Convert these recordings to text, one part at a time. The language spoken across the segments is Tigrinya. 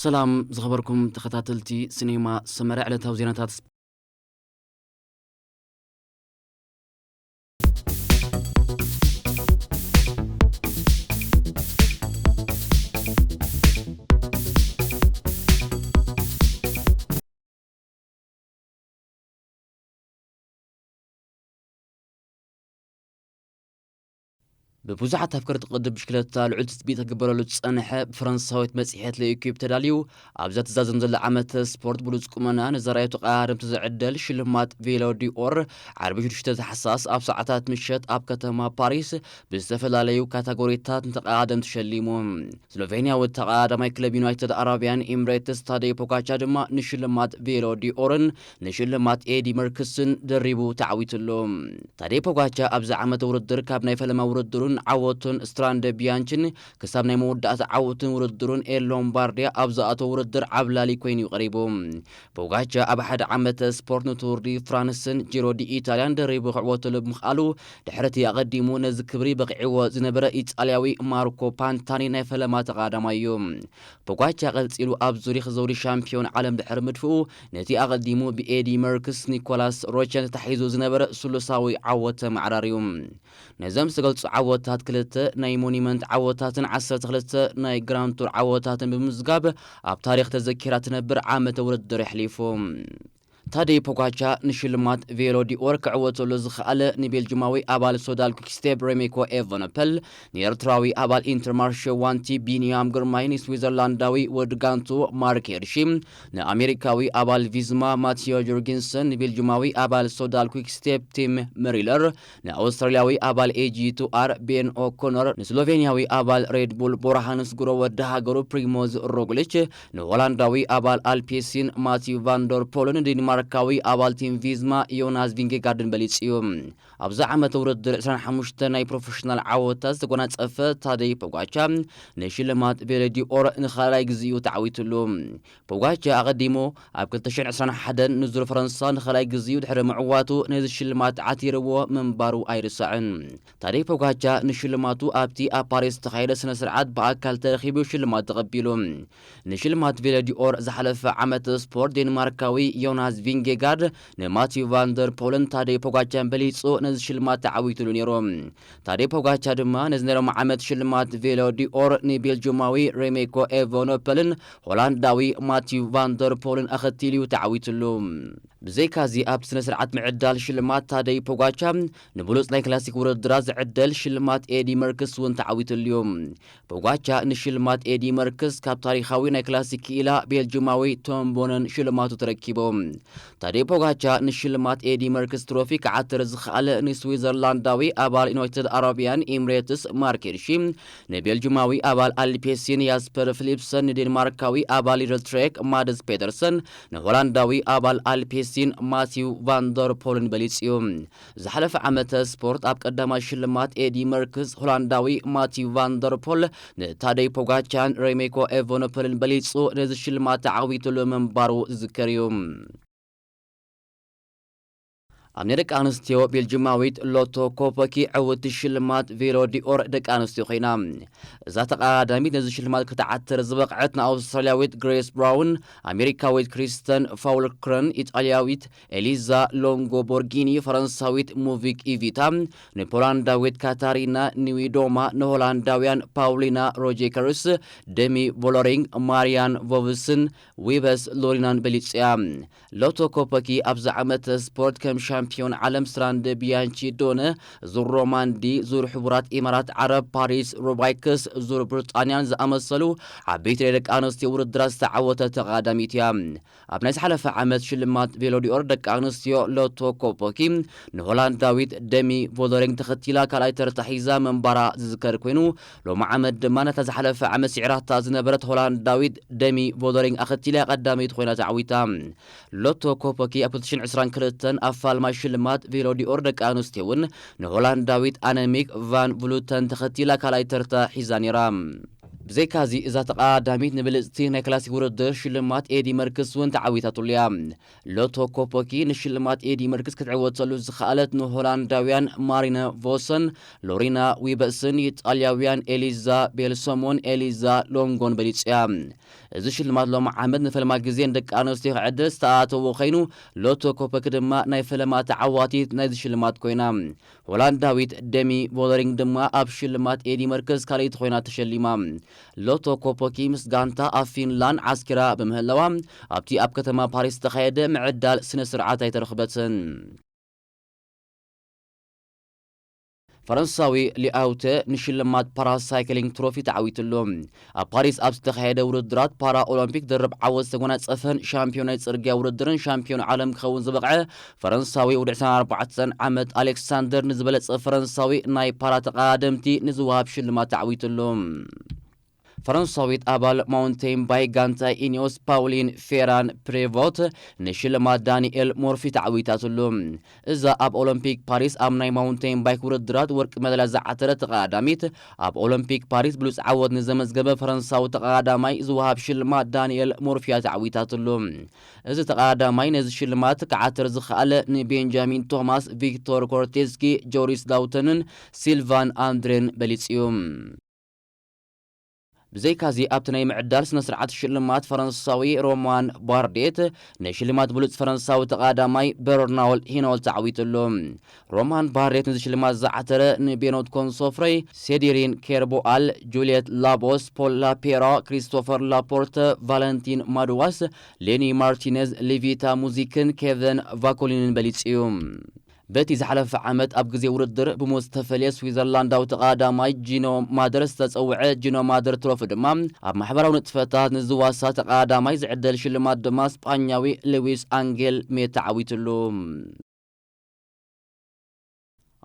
ሰላም ዝኸበርኩም ተኸታተልቲ ሲኔማ ሰመረ፣ ዕለታዊ ዜናታት። ብብዙሓት ኣፍቀርቲ ቅዲ ብሽክለታ ልዑል ትጽቢት ክግበረሉ ዝጸንሐ ብፈረንሳዊት መጽሔት ለኢኩፕ ተዳልዩ ኣብዛ ትዛዘም ዘላ ዓመተ ስፖርት ብሉጽ ቁመና ንዘራዩ ተቐዳደምቲ ዝዕደል ሽልማት ቬሎ ዲኦር ዓርቢ ሽዱሽተ ታሕሳስ ኣብ ሰዓታት ምሸት ኣብ ከተማ ፓሪስ ብዝተፈላለዩ ካታጎሪታት ንተቐዳደምቲ ሸሊሙ። ስሎቬንያዊ ተቐዳዳማይ ክለብ ዩናይትድ ኣረቢያን ኤምሬትስ ታደይ ፖጋቻ ድማ ንሽልማት ቬሎ ዲኦርን ንሽልማት ኤዲ መርክስን ደሪቡ ተዓዊትሉ። ታደይ ፖጋቻ ኣብዚ ዓመት ውድድር ካብ ናይ ፈለማ ውድድሩን ዓወቱን ስትራንደ ቢያንችን ክሳብ ናይ መወዳእታ ዓወቱን ውድድሩን ኤል ሎምባርዲያ ኣብ ዝኣተወ ውድድር ዓብላሊ ኮይኑ እዩ ቀሪቡ። ፖጋቻ ኣብ ሓደ ዓመት ስፖርት ንቱር ዲ ፍራንስን ጂሮ ዲ ኢታልያን ደሪቡ ክዕወተሉ ብምኽኣሉ ድሕሪ እቲ ኣቐዲሙ ነዚ ክብሪ በቒዕዎ ዝነበረ ኢጣልያዊ ማርኮ ፓንታኒ ናይ ፈለማ ተቐዳዳማይ እዩ። ፖጋቻ ቀጺሉ ኣብ ዙሪክ ዘውዲ ሻምፒዮን ዓለም ድሕሪ ምድፍኡ ነቲ ኣቐዲሙ ብኤዲ መርክስ ኒኮላስ ሮቸን ተታሒዙ ዝነበረ ስሉሳዊ ዓወት ተመዓራርዩ። ነዞም ዝተገልጹ ዓወታት ክልተ ናይ ሞኒመንት ዓወታትን ዓሰርተ ክልተ ናይ ግራንድ ቱር ዓወታትን ብምምዝጋብ ኣብ ታሪኽ ተዘኪራ ትነብር ዓመተ ውድድር የሕሊፉ። ታደይ ፖጋቻ ንሽልማት ቬሎ ዲኦር ክዕወተሉ ዝኸኣለ ንቤልጅማዊ ኣባል ሶዳል ኲክስቴፕ ሬሜኮ ኤቨነፐል፣ ንኤርትራዊ ኣባል ኢንተርማርሼ ዋንቲ ቢንያም ግርማይ፣ ንስዊዘርላንዳዊ ወዲ ጋንቱ ማርክ ሄርሺ፣ ንኣሜሪካዊ ኣባል ቪዝማ ማቲዮ ጆርጊንሰን፣ ንቤልጅማዊ ኣባል ሶዳል ኲክስቴፕ ቲም መሪለር፣ ንኣውስትራልያዊ ኣባል ኤጂ ቱ ኣር ቤን ኦኮነር፣ ንስሎቬንያዊ ኣባል ሬድ ቡል ቦርሃንስ ግሮ ወዲ ሃገሩ ፕሪሞዝ ሮግሊች፣ ንሆላንዳዊ ኣባል ኣልፔሲን ማቲው ቫንደር ፖልን ንዴንማርካዊ ኣባል ቲም ቪዝማ ዮናስ ቪንጌጋርድን በሊጹ እዩ። ኣብዚ ዓመት ውድድር ዕስራን ሓሙሽተ ናይ ፕሮፌሽናል ዓወታት ዝተጎናጸፈ ታደይ ፖጋቻ ንሽልማት ቬሎዲኦር ንኻልኣይ ግዜኡ ተዓዊትሉ። ፖጋቻ ኣቐዲሙ ኣብ ክልተ ሽሕን ዕስራን ሓደን ንዙር ፈረንሳ ንኻልኣይ ግዜኡ ድሕሪ ምዕዋቱ ነዚ ሽልማት ዓቲርዎ ምንባሩ ኣይርሳዕን። ታደይ ፖጋቻ ንሽልማቱ ኣብቲ ኣብ ፓሪስ ዝተኻየደ ስነ ስርዓት ብኣካል ተረኺቡ ሽልማት ተቐቢሉ። ንሽልማት ቬሎዲኦር ዝሓለፈ ዓመት ስፖርት ዴንማርካዊ ዮናስ ቪንጌጋርድ ንማቲው ቫንደር ፖልን ታደይ ፖጋቻን በሊጹ ነዚ ሽልማት ተዓዊትሉ ነይሩ። ታደይ ፖጋቻ ድማ ነዚ ናይ ሎሚ ዓመት ሽልማት ቬሎዲኦር ንቤልጅማዊ ሬሜኮ ኤቨኖፐልን ሆላንዳዊ ማቲው ቫንደር ፖልን ኣኸቲሉ እዩ ተዓዊትሉ። ብዘይካዚ ኣብቲ ስነ ስርዓት ምዕዳል ሽልማት ታደይ ፖጋቻ ንብሉጽ ናይ ክላሲክ ውድድራት ዝዕደል ሽልማት ኤዲ መርክስ እውን ተዓዊትሉ እዩ። ፖጋቻ ንሽልማት ኤዲ መርክስ ካብ ታሪኻዊ ናይ ክላሲክ ክኢላ ቤልጅማዊ ቶም ቦነን ሽልማቱ ተረኪቡ። ታደይ ፖጋቻ ንሽልማት ኤዲ መርክስ ትሮፊ ክዓትር ዝኸኣለ ንስዊዘርላንዳዊ ኣባል ዩናይትድ ኣረቢያን ኤምሬትስ ማርክ ሄርሺ፣ ንቤልጅማዊ ኣባል ኣልፔሲን ያስፐር ፊሊፕሰን፣ ንዴንማርካዊ ኣባል ሪደል ትሬክ ማድስ ፔተርሰን፣ ንሆላንዳዊ ኣባል ኣልፔሲን ማቲው ቫንደር ፖልን በሊጹ እዩ። ዝሓለፈ ዓመተ ስፖርት ኣብ ቀዳማይ ሽልማት ኤዲ መርክስ ሆላንዳዊ ማቲው ቫንደር ፖል ንታደይ ፖጋቻን ሬሜኮ ኤቨኖፐልን በሊጹ ነዚ ሽልማት ተዓዊትሉ ምንባሩ ዝዝከር እዩ። ኣብ ናይ ደቂ ኣንስትዮ ቤልጅማዊት ሎቶ ኮፐኪ ዕውቲ ሽልማት ቬሎ ዲኦር ደቂ ኣንስትዮ ኮይና። እዛ ተቐዳዳሚት ነዚ ሽልማት ክትዓትር ዝበቕዐት ንኣውስትራልያዊት ግሬስ ብራውን፣ ኣሜሪካዊት ክሪስተን ፋውልክረን፣ ኢጣልያዊት ኤሊዛ ሎንጎ ቦርጊኒ፣ ፈረንሳዊት ሙቪክ ኢቪታ፣ ንፖላንዳዊት ካታሪና ኒዊዶማ፣ ንሆላንዳውያን ፓውሊና ሮጀከርስ፣ ደሚ ቮሎሪንግ፣ ማርያን ቮቭስን ዊበስ ሎሪናን በሊጹ እያ። ሎቶ ኮፐኪ ኣብዚ ዓመት ስፖርት ከም ሻምፒዮን ዓለም ስትራንድ ቢያንቺ ዶነ፣ ዙር ሮማንዲ፣ ዙር ሕቡራት ኢማራት ዓረብ ፓሪስ ሩባይክስ፣ ዙር ብሪጣንያን ዝኣመሰሉ ዓበይቲ ናይ ደቂ ኣንስትዮ ውድድራት ዝተዓወተት ተቐዳዳሚት እያ። ኣብ ናይ ዝሓለፈ ዓመት ሽልማት ቬሎዲኦር ደቂ ኣንስትዮ ሎቶ ኮፖኪ ንሆላንዳዊት ደሚ ቮሎሪንግ ተኸቲላ ካልኣይ ተርታ ሒዛ ምንባራ ዝዝከር ኮይኑ፣ ሎሚ ዓመት ድማ ነታ ዝሓለፈ ዓመት ስዒራታ ዝነበረት ሆላንዳዊት ደሚ ቮሎሪንግ ኣኸቲላ ቀዳመይቲ ኮይና ተዓዊታ። ሎቶ ኮፖኪ ኣብ ክልተ ሽሕን ዕስራን ክልተን ኣብ ፋልማይ ሽልማት ቬሎዲኦር ደቂ ኣንስትዮ እውን ንሆላንዳዊት ኣነሚክ ቫን ቭሉተን ተኸቲላ ካልኣይ ተርታ ሒዛ ነይራ። ብዘይካዚ፣ እዛ ተቐዳዳሚት ንብልጽቲ ናይ ክላሲክ ውድድር ሽልማት ኤዲ መርክስ እውን ተዓዊታትሉ እያ። ሎቶ ኮፖኪ ንሽልማት ኤዲ መርክስ ክትዕወተሉ ዝኸኣለት ንሆላንዳውያን ማሪነ ቮሰን፣ ሎሪና ዊበስን ኢጣልያውያን ኤሊዛ ቤልሶሞን ኤሊዛ ሎንጎን በሊጹ እያ። እዚ ሽልማት ሎም ዓመት ንፈልማ ግዜ ንደቂ ኣንስትዮ ክዕድል ዝተኣተዎ ኮይኑ፣ ሎቶ ኮፖኪ ድማ ናይ ፈለማ ተዓዋቲት ናይዚ ሽልማት ኮይና። ሆላንዳዊት ደሚ ቮለሪንግ ድማ ኣብ ሽልማት ኤዲ መርከስ ካልኣይቲ ኮይና ተሸሊማ። ሎቶ ኮፖኪ ምስ ጋንታ ኣብ ፊንላንድ ዓስኪራ ብምህላዋ፣ ኣብቲ ኣብ ከተማ ፓሪስ ዝተኻየደ ምዕዳል ስነ ስርዓት ኣይተረኽበትን። ፈረንሳዊ ሊኣውተ ንሽልማት ፓራሳይክሊንግ ትሮፊ ተዓዊትሉ። ኣብ ፓሪስ ኣብ ዝተኻየደ ውድድራት ፓራ ኦሎምፒክ ድርብ ዓወት ዝተጎናጸፈን ሻምፒዮን ናይ ጽርግያ ውድድርን ሻምፒዮን ዓለም ክኸውን ዝበቕዐ ፈረንሳዊ ወዲ ዕስራን ኣርባዕተን ዓመት ኣሌክሳንደር ንዝበለጸ ፈረንሳዊ ናይ ፓራ ተቐዳደምቲ ንዝወሃብ ሽልማት ተዓዊትሉ። ፈረንሳዊት ኣባል ማውንቴን ባይክ ጋንታ ኢኒዮስ ፓውሊን ፌራን ፕሬቮት ንሽልማት ዳንኤል ሞርፊ ተዓዊታትሉ። እዛ ኣብ ኦሎምፒክ ፓሪስ ኣብ ናይ ማውንቴን ባይክ ውድድራት ወርቂ መዳልያ ዝዓተረ ተቐዳዳሚት፣ ኣብ ኦሎምፒክ ፓሪስ ብሉጽ ዓወት ንዘመዝገበ ፈረንሳዊ ተቐዳዳማይ ዝወሃብ ሽልማት ዳንኤል ሞርፊያ ተዓዊታትሉ። እዚ ተቐዳዳማይ ነዚ ሽልማት ክዓተር ዝኸኣለ ንቤንጃሚን ቶማስ፣ ቪክቶር ኮርቴስኪ፣ ጆሪስ ዳውተንን ሲልቫን ኣንድሬን በሊጹ እዩ። ብዘይካዚ ኣብቲ ናይ ምዕዳል ስነ ስርዓት ሽልማት ፈረንሳዊ ሮማን ባርዴት ንሽልማት ብሉጽ ፈረንሳዊ ተቐዳዳማይ በርናውል ሂኖል ተዓዊትሉ። ሮማን ባርዴት ነዚ ሽልማት ዝዓተረ ንቤኖት ኮንሶፍሬ፣ ሴዲሪን ኬርቦኣል፣ ጁልየት ላቦስ፣ ፖል ላፔራ፣ ክሪስቶፈር ላፖርተ፣ ቫለንቲን ማድዋስ፣ ሌኒ ማርቲነዝ፣ ሊቪታ ሙዚክን ኬቨን ቫኮሊንን በሊጹ እዩ። በቲ ዝሓለፈ ዓመት ኣብ ግዜ ውድድር ብሞት ዝተፈልየ ስዊዘርላንዳዊ ተቐዳዳማይ ጂኖ ማደር ዝተጸውዐ ጂኖ ማደር ትሮፊ ድማ ኣብ ማሕበራዊ ንጥፈታት ንዝዋሳ ተቐዳዳማይ ዝዕደል ሽልማት ድማ ስጳኛዊ ሉዊስ ኣንጌል ሜታ ዓዊትሉ።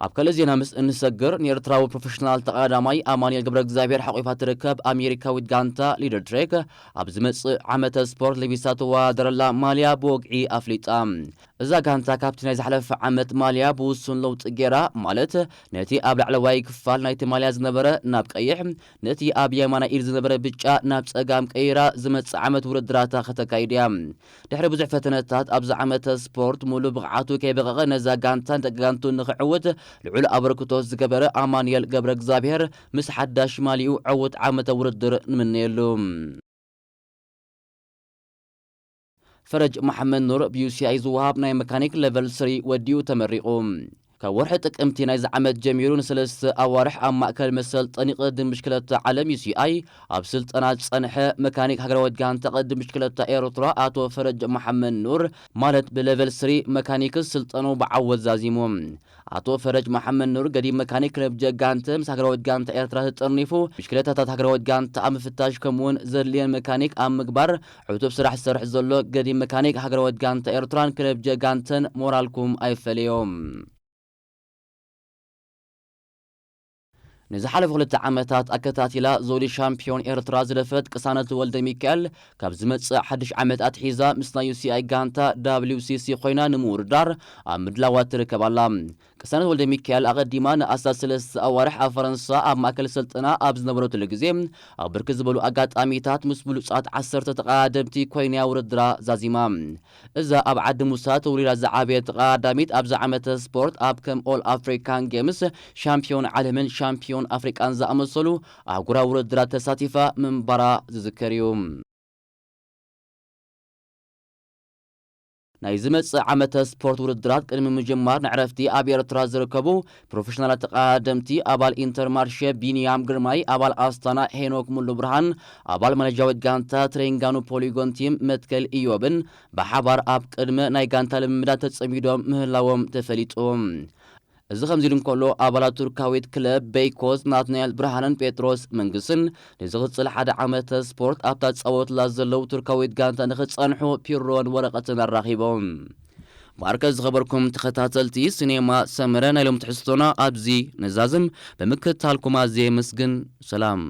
ኣብ ካልእ ዜና ምስ እንሰግር፣ ንኤርትራዊ ፕሮፌሽናል ተቐዳዳማይ ኣማኑኤል ገብረ እግዚኣብሔር ሓቑፋ ትርከብ ኣሜሪካዊት ጋንታ ሊደር ትሬክ ኣብ ዝመጽእ ዓመተ ስፖርት ለቢሳ ትወዳደረላ ማልያ ብወግዒ ኣፍሊጣ። እዛ ጋንታ ካብቲ ናይ ዝሓለፈ ዓመት ማልያ ብውሱን ለውጢ ገይራ፣ ማለት ነቲ ኣብ ላዕለዋይ ክፋል ናይቲ ማልያ ዝነበረ ናብ ቀይሕ፣ ነቲ ኣብ የማናይ ኢድ ዝነበረ ብጫ ናብ ጸጋም ቀይራ ዝመጽእ ዓመት ውድድራታ ከተካይድ እያ። ድሕሪ ብዙሕ ፈተነታት ኣብዚ ዓመተ ስፖርት ሙሉእ ብቕዓቱ ከይበቐቐ ነዛ ጋንታን ደቂ ጋንቱን ንኽዕውት ልዑል ኣበርክቶ ዝገበረ ኣማኑኤል ገብረ እግዚኣብሔር ምስ ሓዳሽ ማሊኡ ዕዉት ዓመተ ውድድር ንምነየሉ። ፈረጅ መሓመድ ኑር ብዩሲኣይ ዝወሃብ ናይ መካኒክ ሌቨል ስሪ ወዲኡ ተመሪቑ። ካብ ወርሒ ጥቅምቲ ናይዚ ዓመት ጀሚሩ ንሰለስተ ኣዋርሕ ኣብ ማእከል መሰልጠኒ ቅድድም ብሽክለታ ዓለም ዩሲኣይ ኣብ ስልጠና ዝጸንሐ መካኒክ ሃገራዊት ጋንታ ቅድድም ብሽክለታ ኤርትራ ኣቶ ፈረጅ መሓመድ ኑር ማለት ብሌቨል ስሪ መካኒክስ ስልጠኑ ብዓወት ዛዚሙ። ኣቶ ፈረጅ መሓመድ ኑር ገዲም መካኒክ ክለብ ጀጋንተ ምስ ሃገራዊት ጋንታ ኤርትራ ተጠርኒፉ ብሽክለታታት ሃገራዊት ጋንታ ኣብ ምፍታሽ ከምኡውን ዘድልየን መካኒክ ኣብ ምግባር ዕቱብ ስራሕ ዝሰርሕ ዘሎ ገዲም መካኒክ ሃገራዊት ጋንታ ኤርትራን ክለብ ጀጋንተን ሞራልኩም ኣይፈለዮም። ንዝሓለፉ ክልተ ዓመታት ኣከታቲላ ዞዲ ሻምፒዮን ኤርትራ ዝደፈት ቅሳነት ወልደ ሚካኤል ካብ ዝመጽእ ሓድሽ ዓመት ኣትሒዛ ምስ ናይ ዩሲኣይ ጋንታ ዳብሊው ሲ ሲ ኮይና ንምውድዳር ኣብ ምድላዋት ትርከብ ኣላ። ቅሳነት ወልደ ሚካኤል ኣቐዲማ ንኣስታት ሰለስተ ኣዋርሕ ኣብ ፈረንሳ ኣብ ማእከል ስልጠና ኣብ ዝነበረትሉ ግዜ ኣብ ብርክት ዝበሉ ኣጋጣሚታት ምስ ብሉጻት ዓሰርተ ተቐዳደምቲ ኮይና ውድድራ ዛዚማ። እዛ ኣብ ዓዲ ሙሳ ተወሊዳ ዝዓበየት ተቐዳዳሚት ኣብዚ ዓመተ ስፖርት ኣብ ከም ኦል ኣፍሪካን ጌምስ፣ ሻምፒዮን ዓለምን ሻምፒዮን ኣፍሪቃን ዝኣመሰሉ ኣህጉራዊ ውድድራት ተሳቲፋ ምንባራ ዝዝከር እዩ። ናይ ዝመጽእ ዓመተ ስፖርት ውድድራት ቅድሚ ምጅማር ንዕረፍቲ ኣብ ኤርትራ ዝርከቡ ፕሮፌሽናላት ተቐዳደምቲ ኣባል ኢንተርማርሼ ቢንያም ግርማይ፣ ኣባል ኣስታና ሄኖክ ሙሉ ብርሃን፣ ኣባል ማሌዥያዊት ጋንታ ትሬንጋኑ ፖሊጎን ቲም መትከል ኢዮብን ብሓባር ኣብ ቅድመ ናይ ጋንታ ልምምዳት ተጸሚዶም ምህላዎም ተፈሊጡ። እዚ ከምዚ ኢሉ እንከሎ፣ ኣባላት ቱርካዊት ክለብ ቤይኮዝ ናትናኤል ብርሃንን ጴጥሮስ መንግስትን ንዝቕጽል ሓደ ዓመተ ስፖርት ኣብታ ዝጻወቱላ ዘለዉ ቱርካዊት ጋንታ ንኽጸንሑ ፒሮን ወረቐትን ኣራኺቦም። ማርከስ ዝኸበርኩም ተኸታተልቲ ሲኔማ ሰመረ፣ ናይ ሎም ትሕዝቶና ኣብዚ ንዛዝም። ብምክትታልኩም ኣዝየ የመስግን። ሰላም።